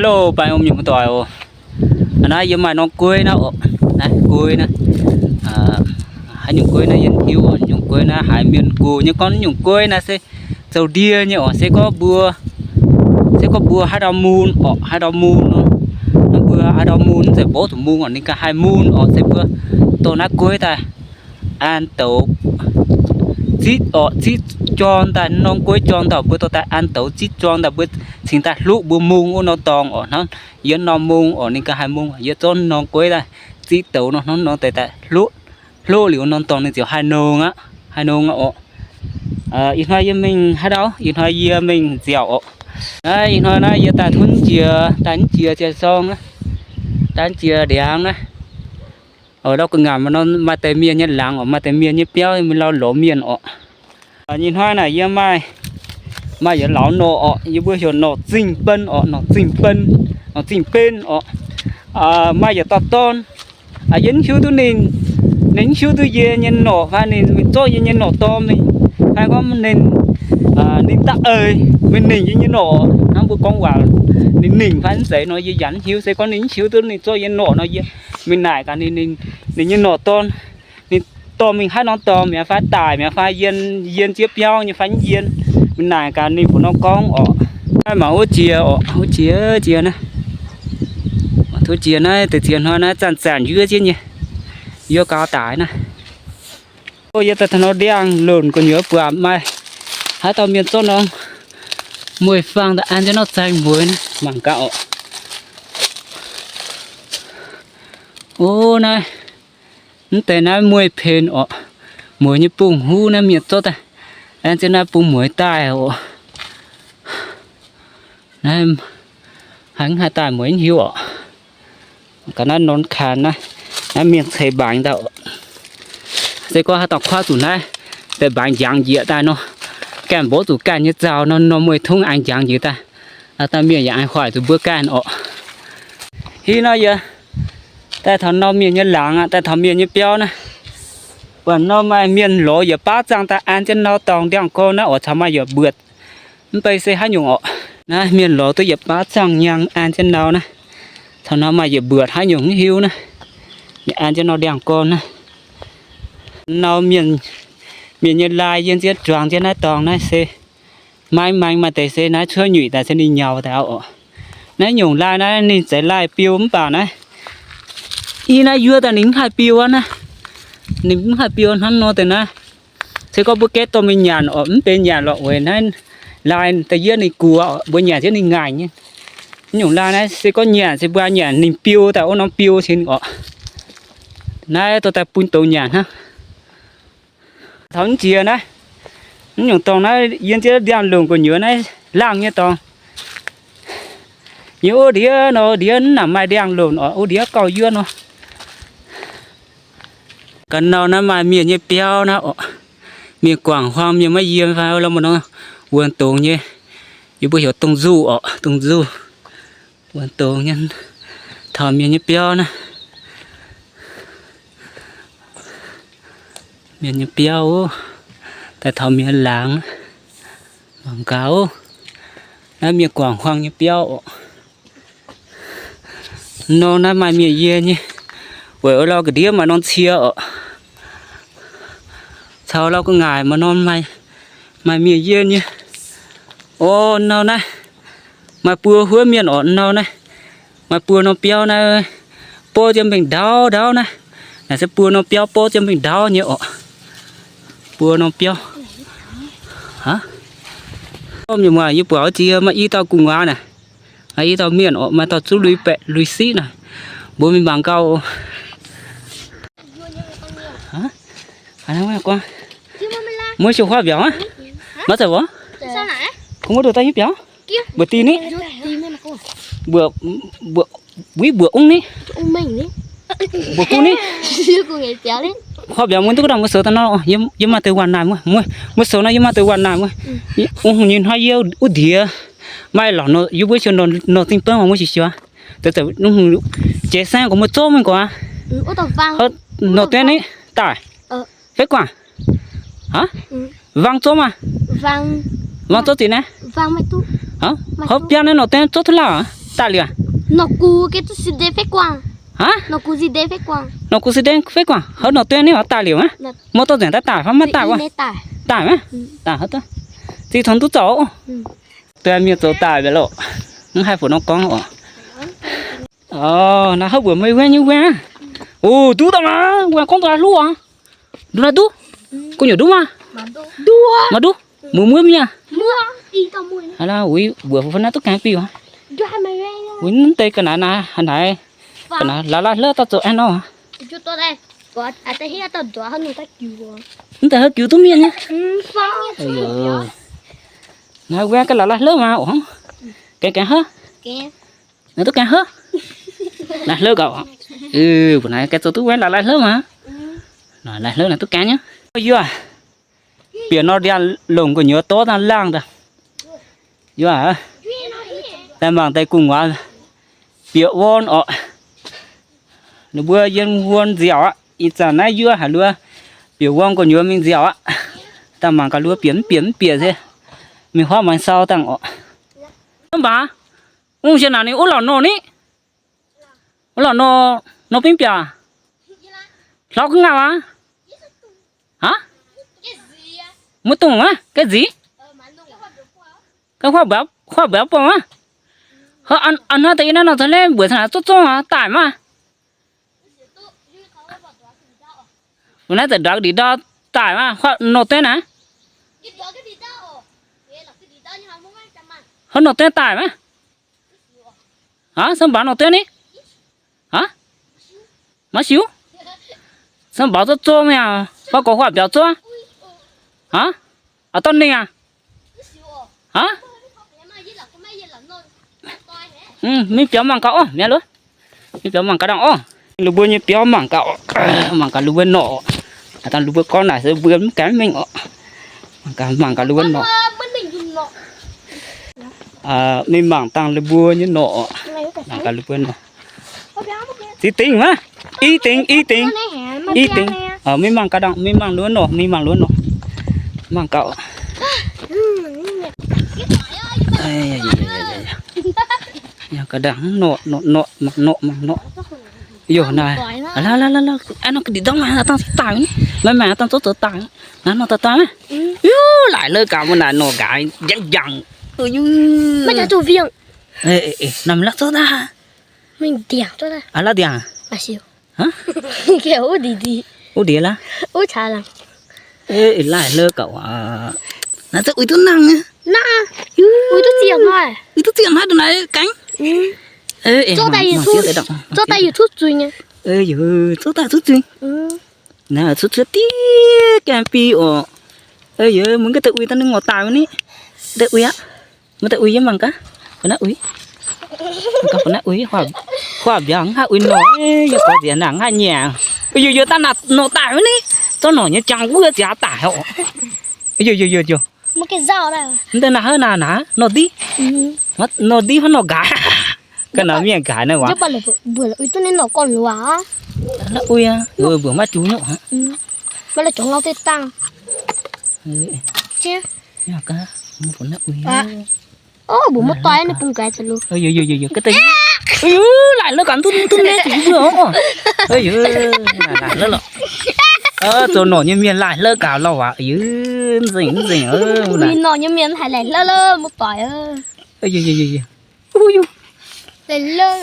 Hello, baengh orn mienh muoz-doic oc. Naaiv yie maaih norm gueiv naaiv oc. Naaiv gueiv naaiv, haaix nyungc gueiv naaiv yie mv hiuv oc. Nyungc gueiv naaiv haiz mienh gox nyei gorngv nyungc gueiv naaiv se zoux ndie nyei oc. Se gorngv mbuo, se gorngv mbuo haaix ndau mun oc, haaix ndau mun nor, mbuo haaix ndau mun mv zeiz mborqv zuqc mun oc, ninh ganh haih mun oc. Se mbuo dorh naaiv gueiv daaih an douz zitv oc, zitv jorm daaih, norm gueiv jorm daaih, mbuo dorh daaih an douz zitv jorm daaih, mbuo cingx daaih hluqv mbuo mun wuov norm dorngx oc. Hnangv yie norm mun oc, ninh ganh haih mun. Yie zorqv norm gueiv daaih zitv douz nor, hnangv norm deix daaih hluqv, hluqv liuz norm dorngx ninh ziouc haih nongx aqv, haih nongx aqv oc. Ih hnoi yie mingh haaix ndau? Ih hnoi yie mingh nziaauc oc. Naaiv ih hnoi naaiv yie daaih tov jiex, daaih jiex jiex sorng, daaih jiex ndiangx naaiv. Lauh ga'ngaanc maaih deix mienh nyei laangz oc, maaih deix mienh nyei biauv, mingh lauh loz mienh oc. Ih hnoi naaic yie maaih, maaih yietc lauz norqc oc, yie mbuo heuc norqc zingh ben oc, norqc zingh ben, norqc zingh ben oc. Maaih yietc dauh dorn, yie mv hiuv duqv ninh, ninh mv hiuv duqv yie nyei norqc fai ninh mingh zorqv yie nyei norqc dorh mingh, fai gorngv ninh, ninh da'eix mingh ningc yie nyei norqc. Hnangv mbuo gorngv waac, ninh ningc fai mv zeiz nor yie yaac mv hiuv. Se gorngv ninh mv hiuv duqv ninh zorqv yie norqc nor, yie mingh naaic gaax ninh, ninh nyei norqc dorn, ninh dorh mingh haaix norm dorngx mi'aqv fai daic mi'aqv fai yien, yien ziex biauv nyei fai mv yien, mingh naaic gaax ninh mbuox norm gorngv oc. Naaiv mangc wuov jiex oc, wuov jiex jiex naaiv, wuov jiex naaiv deix ziex hnoi naaiv zanc-zanc yuov jienv nyei, yuov gaux daic naaiv. Yie daaih taux nor ndiangx-lunc gu'nyuoz buatc maaih haaix dauh mienh zorqv norm mueiz-fangx daaih an jienv norm zaeng mueiz naaiv, mangc gaax oc. O, naaiv, mv deix naaiv mueiz-pin oc, mueiz nyei bung-huv naaiv mienh zorqv daaih an jienv naaiv bung mueiz daaih oc. Naaiv haaix, haaix daaih mueiz mv hiuv oc. Gaax naaiv norm kanh naaiv, naaiv mienh ceix mbaengx daaih oc. Se gorngv haaix dauh kuaaiv zuqc naaiv deix mbaengx njangx njiec daaih nor, ganh mborqv zuqc ganh nyei zaux nor, norm mueiz tungv aengx njangx njiec daaih, dauh mienh yaac aengx hoic zuqc mbuo ganh oc. Hiuv nor yie daaih taux norm mienh nyei laangz aqv, daaih taux mienh nyei biauv naaiv. Buatc norm maaih mienh lorz yietc baav zaangh daaih an jienv nor dorngx ndiangx-gorn naaiv oc, caux maaih yietc mbuoqc mv bei se haaix nyungc oc. Naaiv mienh lorz duqv yietc baav zaangh nyaang an jienv nor naaiv, caux nor maaih yietc mbuoqc haaix nyungc mv hiuv naaiv, an jienv nor ndiangx-gorn naaiv. Nor mienh, mienh nyei lai yie nziev juangx jienv naaiv dorngx naaiv se maeng maeng, maaih deix se naaiv cuotv nyuic daaih se ninh nyaux daaih oc. Naaiv nyungc lai naaiv ninh zeiz lai biu mv baac naaiv, i naaiv yuov daaih ninh mv haih biu aqv naaiv. Ninh mv haih biu hnangv nor deix naaiv. Se gorngv mbuo gaeqv dorh mingh nyanc oc, mv benx nyanc lorqc weic naaiv lai da'yietv ninh guax oc, mbuo nyanc jienv ninh ngaengc nyei. Naaiv nyungc lai naaiv se gorngv nyanc se mbuo nyanc ninh biu daaih wuov norm biu cingx oc. Naaiv dorh daaih bun douz nyanc hnangv. Taux mv jiex naaiv, mv nyungc dorngx naaiv yie nziev ndiangx-lunc gu'nyuoz naaiv laangh nyei dorngx. Yie wuov ndiev nor ndiev mv nangc maaih ndiangx-lunc oc, wuov ndiev gauh yuov nor. Ga'nau naaiv maaih mienh nyei biauv naaiv oc. Mienh guangc huaang mienh maiv yiem fai lorqc, maaih norm wuonh dongz nyei. Yie mbuo heuc dongh nzuh oc, dongh nzuh. Wuonh dongz nyei, taux mienh nyei biauv naaiv. Mienh nyei biauv, daaih taux mienh laangz. Mangc gaax, naaiv mienh guangc huaang nyei biauv oc. Nor naaiv maaih mienh yie nyei, weic wuov lauh ga'ndiev maaih norm cie oc. Caux lauh ga'ngaaic maaih norm, maaih mienh yie nyei. O, nor naaiv maaih buo huov mienh oc. Nor naaiv maaih buo norm biauv naaiv, borv jienv mingh ndaauv ndaauv naaiv. Naaiv se buo norm biauv borv jienv mingh ndaauv nyei oc. Buo norm biauv. Mienh muoz, yie buatc wuov jiex maaih i dauh gu'nguaaz naaic, i dauh mienh oc, maaih dauh zuqv lui-baeqc lui-siqv naaic. Mbuo mingh mangc gaax. Muov siou huaav mbiauz aqv. Maiv zeiz wuov. Kungx muov nduqc daaih nyei biaux. Mbuoqc dih ni. Mbuoqc, mbuoqc, wuiv mbuoqc ungv ni. Mbuoqc guv ni. Huaav mbiauz muov duqv ga'ndongh muov soux daaih nor. Yie maaih deix waanc naaic muov. Muov soux nor yie maaih deix waanc naaic muov. Ungh hungh nyei hnoi yie wuov ndiex maaih lorqc nor, yie mbuo siou norqc zingh beuv muov siou siou. Zeiz zeiz ungh hungh jiex saengv gorx muov zorqv mingh gorx aqv. Norqc dien ni daaih. Feiv guangc. Vang zorqv maah. Vang zorqv zinh naaiv. Hov biaa naaiv norqc dien zorqv duqv lauh aqv. daaih liuz aqv? Aa, nor gux si deix fei guangc. Hov nor dueiv ni oix daaih liuz aqv? Maiv dorh nzengc daaih daaih fai maiv daaih wuov? Daaih hov, zinh congx duqv zoux oc. Daaih mienh zoux daaih mbiauz loh, mv haih fuqv nor gorngv oc. Naaiv hov mbuoqc meih wuov nyei wuov. O, duqv daaih maah, wuov gorngv daaih hluv aqv. Nduqc naaiv duqv? Gu'nyuoz duqv maah? Maiv duqv. Muoz muov mienh. Uix mbuoqc fai naaiv duqv gaengh biux. Uix mv deix ga'naaiv naaiv, ga'naaiv laaix laaix hlopv daaih zoux aengx nor. Mv deix haaix jiux duqv mienh nyei. Naaiv wuov ga'naaiv laaix laaix hlopv maah oc. Gaengh gaengh hov. Naaiv duqv gaengh hov. Laaix hlopv gauh. Mbuo naaiv gaengh zoux duqv wuov laaix laaix hlopv maah. Laaix hlopv naaiv duqv gaengh nyei. Yuoh, bieqc nor ndiangx longc gu'nyuoz dorv dangh laangh daaih. Yuoh, daaih mangc deix gu'nguaaz bieqc wuom oc. Ninh mbuo yiem wuom nziaauc aqv. Ih zanc naaiv yuoh haic luov, bieqc wuom gu'nyuoz mingh nziaauc aqv. Daaih mangc gaax luov bieqc mv bieqc se mingh huaav muangx sau dangh oc. Mv baac ungv sienx naaic ninh wuov lorqc nor ni. Wuov lorqc nor, nor bingv biauc. Hlauv gunv ngaauh aqv. Aav, maiv dungx aqv, gaeqv nziz. Huaav mbiauz buangh aqv. Hnangv deix yie naaiv nor za'gengh mbuoqc caux naaic zorqv zorqv daaih maah. Mbuo naaiv za'gengh ndortv ndiev ndau daaih maah, huaav nor dueiv naaiv. Huaav nor dueiv daaih maah. Aav, se mv baac nor dueiv ni. Aav, maiv siou. Se mv baac zorqv zorqv mingh aqv, fai gorx huaav mbiauz zorqv. Aav, a'dorn ninh aqv. Aav, mingh biaux mangc gaax orqc, mi'aqv loh. Mingh biaux mangc gaax dangh orqc. Ninh mbuo nyei biauv mangc gaax orqc. Mangc gaax ninh mbuo norqc. Dangh ninh mbuo gorngv naaic se mbuo mv gaengh mingh orqc. Mangc gaax ninh mbuo norqc. Mingh mangc dangh ninh mbuo nyei norqc orqc. Mangc gaax ninh mbuo norqc. Ziex dingc maah. I dingc, i dingc. I dingc. Mingh mangc gaax dangh, mingh mangc ninh mbuo norqc, mingh mangc ninh mbuo norqc. Mangc gaax orqc. Mangc gaax dangh norqc, norqc, norqc, mangc norqc, mangc norqc. Yoh naaiv, aav, nor ga'ndiev ndorm naaiv dangh daaih, maaih maengc dangh zorqv zoux daaih. Naaiv nor daaih daaih maah. Yuv, laaic hlou gaax, mbuo naaic norqc gaax, njang njang. Naaiv mingh laav zorqv daaih. Aav, laav ndiangx. Wuov ndiev laav. Laaic hlou gaax aqv. Naaiv zungv uix duqv nangh nyei. Uix duqv ziepc hnoi, uix duqv ziepc hnoi dongh naaiv gaengh. Zorqv daaih yietc cuotv zuiz nyei. Zorqv daaih cuotv zuiz. Naaiv cuotv cuotv diev gaengh biux oc. Youz, mbuo ganh daaih uix daaih ninh ngorc daaih wuov ni. Daaih uix aqv. Maiv daaih uix yie mangc gaax. Fai naaiv uix. Mangc gaax fai naaiv uix, huaav mbiauz mv haih uix norqc, yie gorx nziez naaic mv haih nyanc. Youz, youz, daaih norqc daaih wuov ni. Zorqv norqc nyei jangx wuov ziangx daaih oc. Youz, youz, youz, youz. Mv deix naaiv hnangv naaic, norqc ndiv. Norqc ndiv hnangv norqc nqaaix. Ga'naaiv mienh nqaaix naaiv waac. Uix aqv, mbuox maiv juix nyei. Mbuox maiv doix ninh bung nqaaix za'lo. Laaic hlou gaax duqv duqv nyei zuqc mbuo oc. Laaic hlou lorqc. Zoux norqc nyei mienh laaic hlou gaax lorqc waac. Nzengc nzengc. Norqc nyei mienh haiz laaic hlou lorqc, maiv doix. Laaic hlou.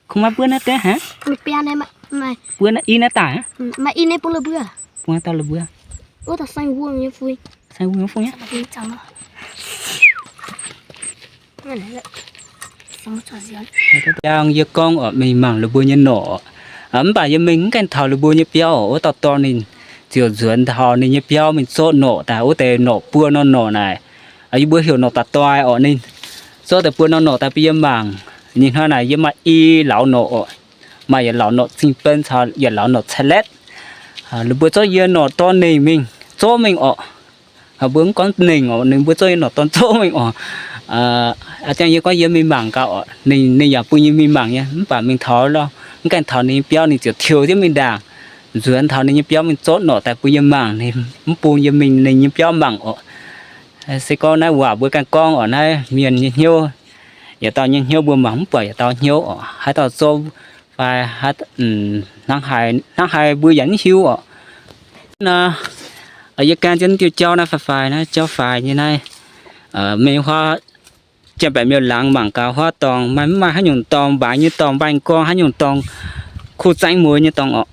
Kungx maiv buov naaiv deix hnangv. Buov naaiv i naaiv daaih. Bung dauh la'buo. Saeng wuov nyei fungx nyei. Yangh yie gorngv oc, mingh mangc ninh mbuo nyei norqc. Mv baac yie mingh mv gaengh taux ninh mbuo nyei biauv oc. Wuov dauh dorn ninh ziouc nzuonx taux ninh nyei biauv mingh zorqv norqc daaih. Wuov deix norqc buo norm norqc naaic, yie mbuo heuc norqc daaih doix oc. Ninh zorqv daaih buo norm norqc daaih bun yie mangc. Ninh hnoi naaic yie maaih i lauz norqc oc. Maaih yietc lauz norqc zingh ben caux yietc lauz norqc cai letv. Ninh mbuo zorqv yie norqc dorn ningc mingh, zorqv mingh oc. Mbuo mv gorngv ningc oc, ninh mbuo zorqv yie norqc dorn zorqv mingh oc. A'jang yie gorngv yie mingh mangc gaax oc. Ninh, ninh yaac bun yie mingh mangc nyei, mv baac mingh taux lo, Mv gaengh taux ninh nyei biauv ninh ziouc tiux jienv mingh ndaangc, nzuonx taux ninh nyei biauv mingh zorqv norqc daaih bun yie mangc, ninh mv bun yie mingh ninh nyei biauv mangc oc. Se gorngv naaiv waac mbuo ganh gorngv oc, naaiv mienh nyei hnyouv, yietc dauh nyei hnyouv mbuo mangc mv buatc yietc dauh hnyouv oc. Haaix dauh zouv fai hnangv haaix mbuo yaac mv hiuv oc. Nor, yie gan jienv diuh jauv naaiv faix faix naaiv, jauv faix nyei naaiv, mingh huaav janx-baeqc miuc-laangz mangc gaax huaav dorngx maaih mv maaih haaix nyungc dorngx, mbaengx nyei dorngx, mbaengx-gorng haaix nyungc dorngx, kuv zaengv mueiz nyei dorngx oc.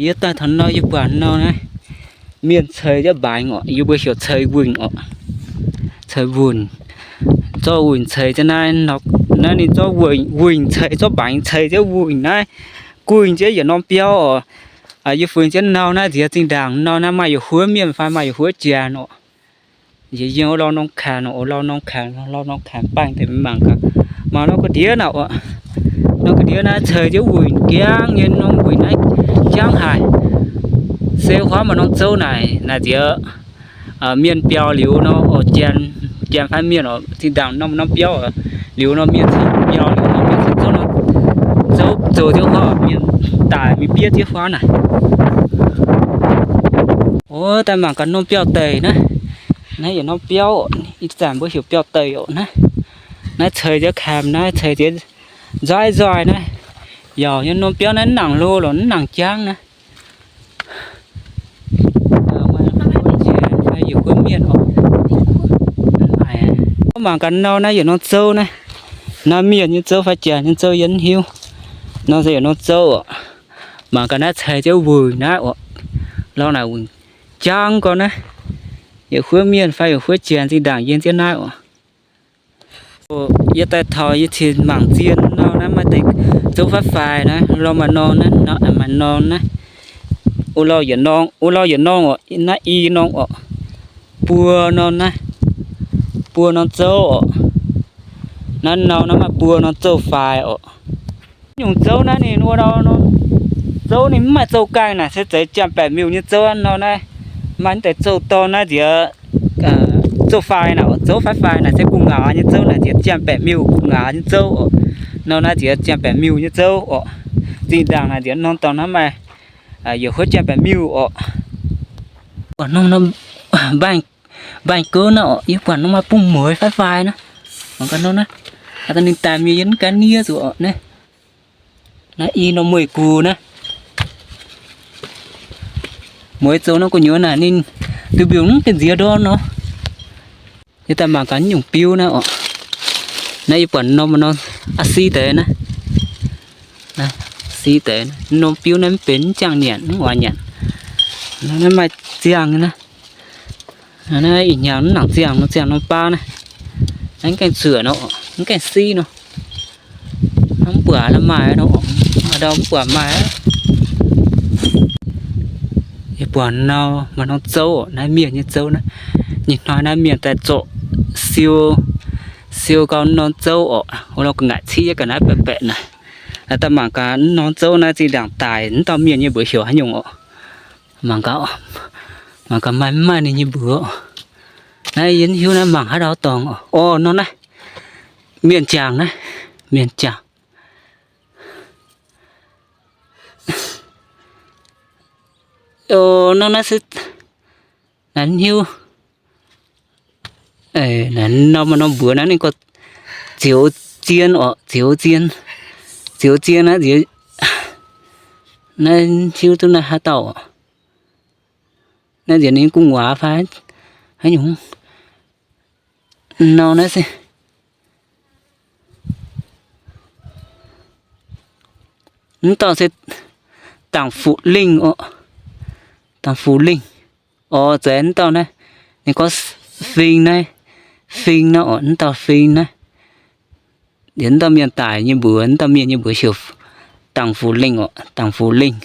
Yie daaih taux nor yie buatc nor naaiv, mienh ceix jienv mbaengx oc, yie mbuo heuc ceix wuic oc. Ceix wuic, zorqv wuic ceix jienv naaiv, naaiv ninh zorqv wuic ceix, zorqv mbaengx ceix jienv wuic naaiv, guinh jienv yietc norm biauv oc. Yie funx jienv nau naaiv nziex zinh ndaangc nor naaiv maaih yietc huov mienh fai maaih yietc huov janx oc. Nziex yiem wuov lauh norm kaanx, wuov lauh norm kaanx, lauh norm kaanx baengh deix mangc gaax, mangc norm ga'ndiev naaiv oc. Norm ga'ndiev naaiv ceix jienv wuic, jangv nyei norm wuic naaiv jangv haic. Se huaav maaih norm zouv naaic, naaic nziex mienh biaux liuz nor oc, janx, janx fai mienh oc, zinh ndaangc norm, norm biauv oc, liuz nor mienh cingx biaux liuz nor mienh cingx zouv nor, zouv zoux jienv huaav, mienh daic mingh biev jienv huaav naaic. Oc, daaih mangc gaax norm biauv-deic naaiv. Naaiv yietc norm biauv, ih zanc mbuo heuc biauv-deic oc naaiv. Naaiv ceix jienv kaamx naaiv, ceix jienv nzoiv nzoih naaiv. Yaac yiem norm biauv naaiv mv nangc hlo lorqc, mv nangc jangv naaiv. Yietc huov mienh oc. Mangc gaax nor naaiv yietc norm zouv naaiv. Naaiv mienh nyei zouv fai janx nyei zouv yie mv hiuv. Nor se yietc norm zouv oc. Mangc gaax naaiv ceix jienv wuic naaiv oc. Lauh naaic wuic jangv gorn naaiv. Yietc huov mienh fai yietc huov janx zinh ndaangc yiem jienv naaiv oc. Yie daaih taux yie cingx mangc zien nor naaiv maaih deix zouv faix faix naaiv, lauh maaih norm naaiv, maaih norm naaiv. Wuov lauh yietc norm, wuov lauh yietc norm oc, naaiv i norm oc. Buo norm naaiv, buo norm zouv oc. Naaiv nau naaiv maaih buo norm zouv faix oc. Nyungc zouv naaiv ninh wuov dauh norm zouv ninh mv maaih zouv gaengh naaic se zeiz janx-baeqc miuc nyei zouv nor naaiv. Maaih deix zouv dorn naaiv nziex zouv faix naaic, zouv faix faix naaic se gu'nguaaz nyei zouv naaic nziex janx-baeqc miuc gu'nguaaz nyei zouv oc. Nor naaiv nziex janx-baeqc miuc nyei zouv oc. Zinh ndaangc naaic nziex norm dorngx naaiv maaih yietc huov janx-baeqc miuc oc. Buatc norm, mbaengx-gouv naaiv oc, yie buatc norm maaih bung mueiz faix faix naaiv. Mangc gaax norm naaiv, ninh daaih mingh yie mv gan nie zuqc oc naaiv. Naaiv i norm mueiz gux naaiv. Mueiz zoux norm gu'nyuoz naaic ninh duqv mbiungc mv gengh nziex ndorn nor. Yie daaih mangc gaax nyungc biuv naaiv oc. Naaiv yie buatc norm, norm a'si deix naaiv. Si deix norm biuv naaiv mv benx mv ziangh nyanc, mv oix nyanc. Naaiv maaih ziangh naaiv. Naaiv ih hnyangx mv nangc ziangh nor, ziangh norm baav naaiv. Naaiv mv gaengh zuoqc nor, mv gaengh si nor. Mv buatc la'maaih nor, ndau mv buatc maaih. Yie buatc nor maaih norm zouv, naaiv mienh nyei zouv naaiv. Nyei hnoi naaiv mienh daaih zorqv siou, siou gau norm zouv oc. Wuov nor gu'nguaaic ciqv yie ga'naaiv baeqc baeqc naaic. Daaih mangc gaax norm zouv naaiv zinh ndaangc daic mv dauh mienh nyei mbuox heuc haaix nyungc oc. Mangc gaax, mangc gaax maaih mv maaih ninh nyei mbuox. Naaiv yie mv hiuv naaiv mangc haaix dauh dorngx oc. Orv, norm naaiv mienh jangc naaiv, mienh jangc. Orv, norm naaiv se naaiv mv hiuv. Naaiv norm, norm mbuox naaiv ninh gorngv zioux zien oc, zioux zien. Zioux zien naaiv nziex, naaiv hiuv duqv naaiv haaix dauh oc. Naaiv nziex ninh gu'nguaaz fai haaix nyungc. Nor naaiv se, mv dauh se dangc fuqv lingh oc. Dangc fuqv lingh. Orv, zeiz mv dauh naaiv. Ninh gorngv fing naaiv. Fing naaiv oc, mv dauh fing naaiv. Liuz mv dauh mienh daic nyei mbuox, mv dauh mienh nyei mbuox heuc dangc fuqv lingh oc, dangc fuqv lingh.